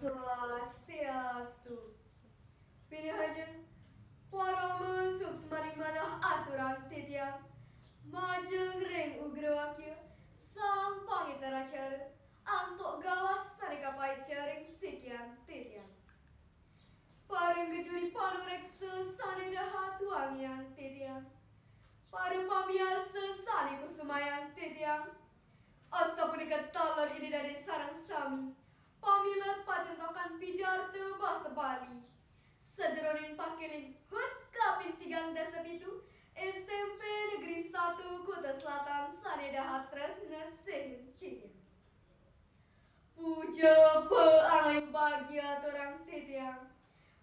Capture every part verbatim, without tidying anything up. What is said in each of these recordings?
Swastiastu. Pinahajeng parama suksmaning manah aturang titiang majeng ring ugrawakia sang pangitaracara antuk galah sane kapaica ring sikian titiang. Pareng kejuri panureksa sane dahat wangiang titiang. Para pamiarsa sane kusumayang titiang. Asapunika taler Ida Dane sareng sami pamilet pacentokan pidarta basa Bali sajeroning pakeling hut kaping tigang dasa pitu S M P Negeri Satu Kuta Selatan sane dahat tresna sihin titiang. Puja paangayubagia aturang titiang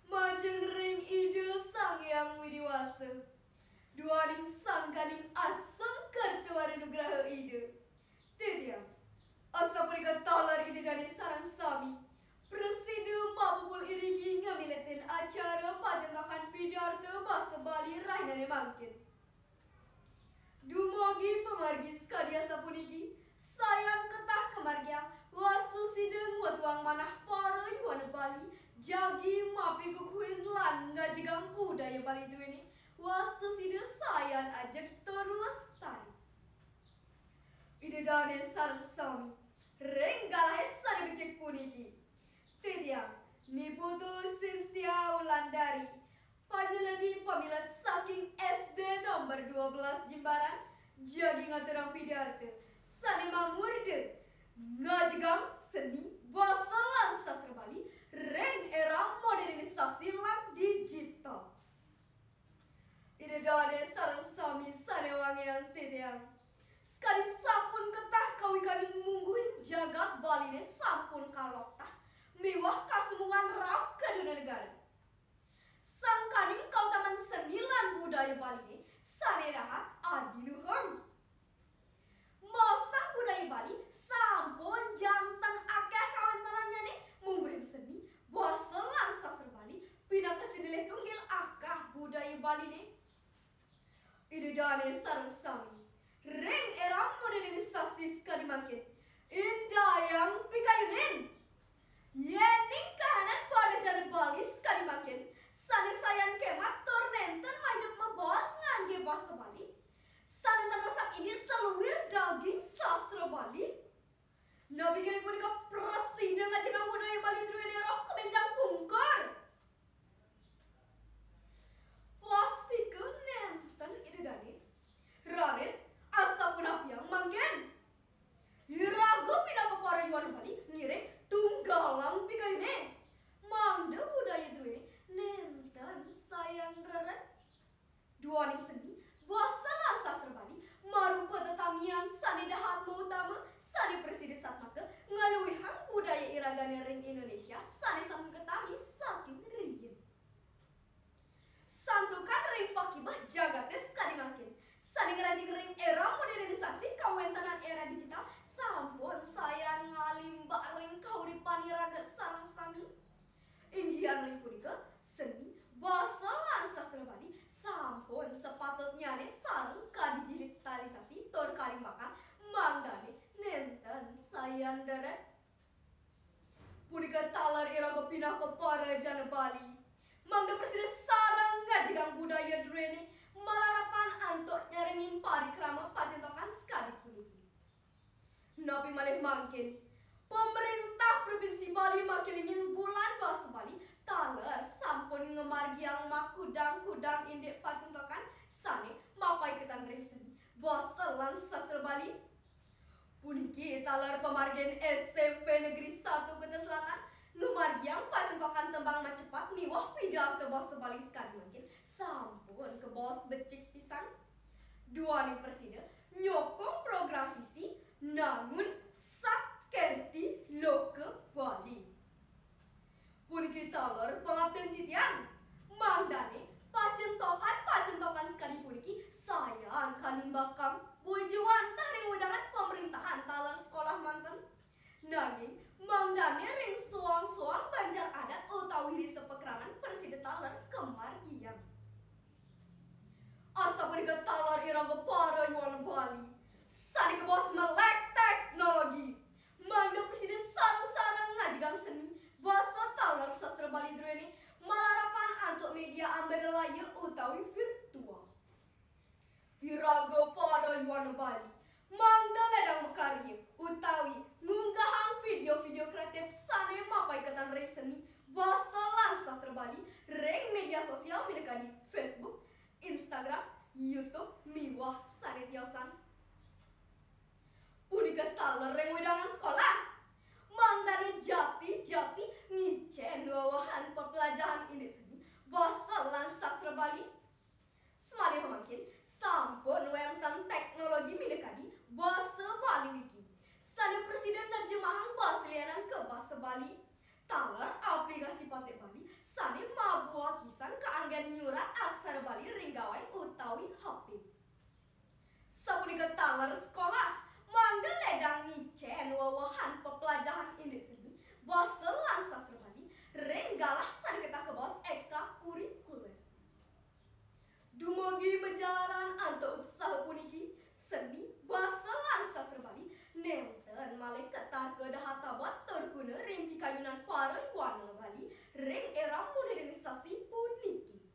majeng ring Ida Sang Hyang Widi Wasa. Duaning sangkaning asung kerta wara nugraha Ida. Titiang, asapunika taler Ida Dane sareng sami prasida mapupul iriki ngamiletin acara pacentokan pidarta basa Bali rahinane mangkin. Dumugi pamargi sakadi asapuniki, sayan ketah kamargiang wastu sida ngwetuang manah para yuana Bali jagi mapikukuhin lan ngajegang budaya Bali druene, wastu sida sayan ajeg tur lestari. Ida Dane sareng sami ring galahe sane becik puniki. Titiang, Ni Putu Sintia Wulandari, panyeledi pamilet saking S D nomor dua belas Jimbaran, jagi ngaturang pidarta sane mamurda ngajegang seni basa lan sastra Bali ring era modernisasi lan digital. Ida Dane sareng sami sane wangiang titiang. Sakadi sampun ketah kawikaning mungguing jagat Baline sampun kaloktah miwah kasumbungan rauh ka duna negara. Sangkaning kautaman seni lan budaya Baline sane dahat adiluhung. Maosang budaya Bali sampun janten akeh kawentenannyane mungguing seni, basa lan sastra Bali pinaka sinilih tunggil akah budaya Baline. Ida Dane sareng sami ring era modernisasi sakadi mangkin indayang pikayunin. Yening kahanan para jana Bali sakadi mangkin sane sayan kemat tur nenten maidup mabaos ngangge basa Bali, sane tan resep indik saluir daging sastra Bali. Napi inggih punika prasida ngajegang budaya Bali druene rauh ka benjang pungkur? Pastika nenten Ida Dane. Raris asapunapiang mangkin? Iraga pinaka para yuana Bali ngiring tunggalang pikayune, mangda budaya druene nenten sayan rereh. Duaning seni, basa lan sastra Bali marupa tetamian sane dahat mautama sane prasida satmaka ngluihang budaya iragane ring Indonesia sane sampun katami saking riin. Santukan ring pakibeh jagate sakadi mangkin, sane ngranjing ring era modernisasi kawentenan era digital sampun sayan ngalimbak ring kauripan iraga sareng sami. Inggihan ring punika, seni, basa, lan sastra Bali sampun sapatutnyane sareng kadigitalisasi tur kalimbakang, mangdane nenten sayan rereh. Punika taler iraga pinaka para jana Bali, mangda prasida sareng ngajegang budaya druene malarapan antuk nyarengin parikrama pacentokan sakadi puniki. Napi malih mangkin, pamrentah Provinsi Bali makelingin Bulan Basa Bali taler sampun ngamargiang makudang-kudang indik pacentokan sane mapaiketan ring seni, basa, lan sastra Bali. Puniki taler pamargin S M P Negeri Satu Kuta Selatan ngamargiang pacentokan tembang macepat miwah pidarta basa Bali sakadi mangkin sampun kabaos becik pisan. Duaning prasida nyokong program visi Nangun Sakerti Loka Bali. Puniki taler pangaptin titiang, mangdane pacentokan-pacentokan sakadi puniki sayan kalimbakang boya wantah ring wewidangan pamrentahan taler sekolah manten. Nanging mangdane ring soang-soang banjar adat utawi desa pakraman prasida taler kamargiang. Asapunika taler iraga para yuana Bali sane kabaos melek teknologi, mangda prasida sareng-sareng ngajegang seni, basa, virtual. Iraga para yuana Bali mangda ledang makarya utawi ngunggahang video-video kreatif sane mapaiketan ring seni, basa lan sastra Bali ring media sosial minakadi Facebook, Instagram, YouTube miwah sane tiosan. Punika taler ring wewidangan sekolah. Mangdane jati-jati ngicen wewehan peplajahan indik seni, basa lan sastra Bali. Samaliha mangkin sampun wenten teknologi minakadi basa Bali Wiki, sane prasida nerjemahang basa lianan ka basa Bali. Taler aplikasi Patik Bali sane mabuat pisan kaanggen nyurat aksara Bali ring gawai utawi H P. Sapunika taler sekolah mangda ledang ngicen wewehan peplajahan indik seni, basa lan sastra Bali ring galah sane ketah kabaos ekstrakurikuler. Dumugi majalaran antuk utsaha puniki, seni, basa lan sastra Bali nenten malih ketah kadahat tabat tur kuna ring pikayunan para yuana Bali ring era modernisasi puniki.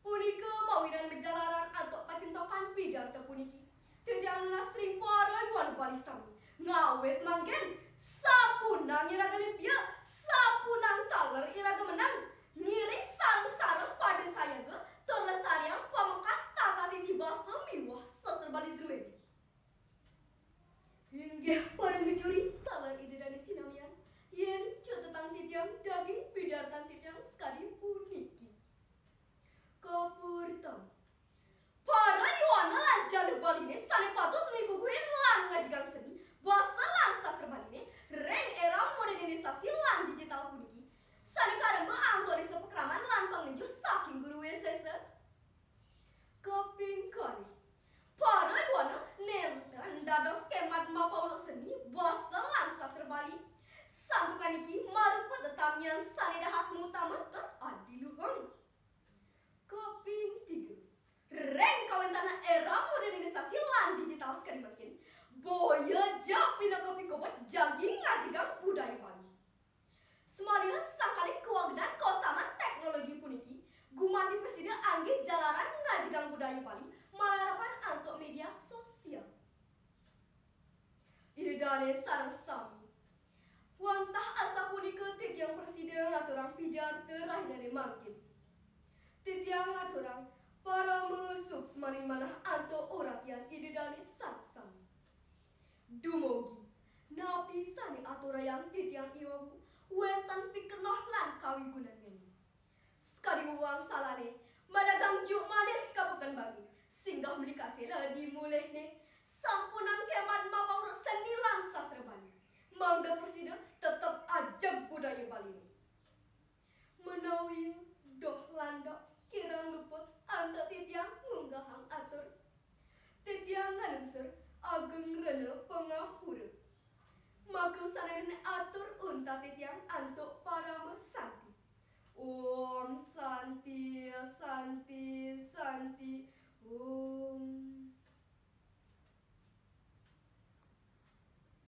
Punika mawinan majalaran antuk pacentokan pidarta puniki. Titiang nunas ring para yuana Bali sami, ngawit mangkin sapunang iraga lipia, sapunang taler iraga meneng, ngiring sareng-sareng pada sayaga tur lestariang pamekas tata titi basa miwah sastra Bali druene. Inggih para ngejuri, taler Ida Dane sinamian, yen cutetang titiang daging pidartan titiang sakadi puniki. Kapurtama, para yuana lan janda Baline sane patut mikukuhin lan ngajegang seni, basa lan sastra Baline ring era modernisasi lan digital puniki, sane karemba antuk disa pakraman lan pangenjuh saking Guru Wirsesa. Kaping kalih, para yuana nenten dados kemat mapauluk seni, basa lan sastra Bali. Santukan niki marupa tetamian sane dahat ngutama tur adiluhung. Kaping tiga, ring kawentenan era modernisasi lan digital sakadi mangkin, boya ja pinaka pikobet jagi ngajegang budaya Bali. Samaliha sangkaning kawagedan kautaman teknologi puniki, gumanti prasida anggih jalaran ngajegang budaya Bali malarapan antuk media sosial. Ida dane sareng sami. Wantah asapunika titiang prasida ngaturang pidarta rahinane mangkin. Titiang ngaturang parama suksmaning manah antuk uratian Ida dane sareng sami. Dumugi, napi sane aturayang titiang iwau wenten pikenoh lan kawigunannyane. Sakadi wangsalane, madagang juk manis ka peken Bangi, singgah meli kasela di mulihne, sampunang kemat mapauluk seni lan sastra Bali. Mangda prasida tetep ajeg budaya Baline. Menawi doh landak kirang luput antuk titiang ngunggahang atur, titiang nganungsur ageng rena pangampura. Maka sanenan atur untat titiang antuk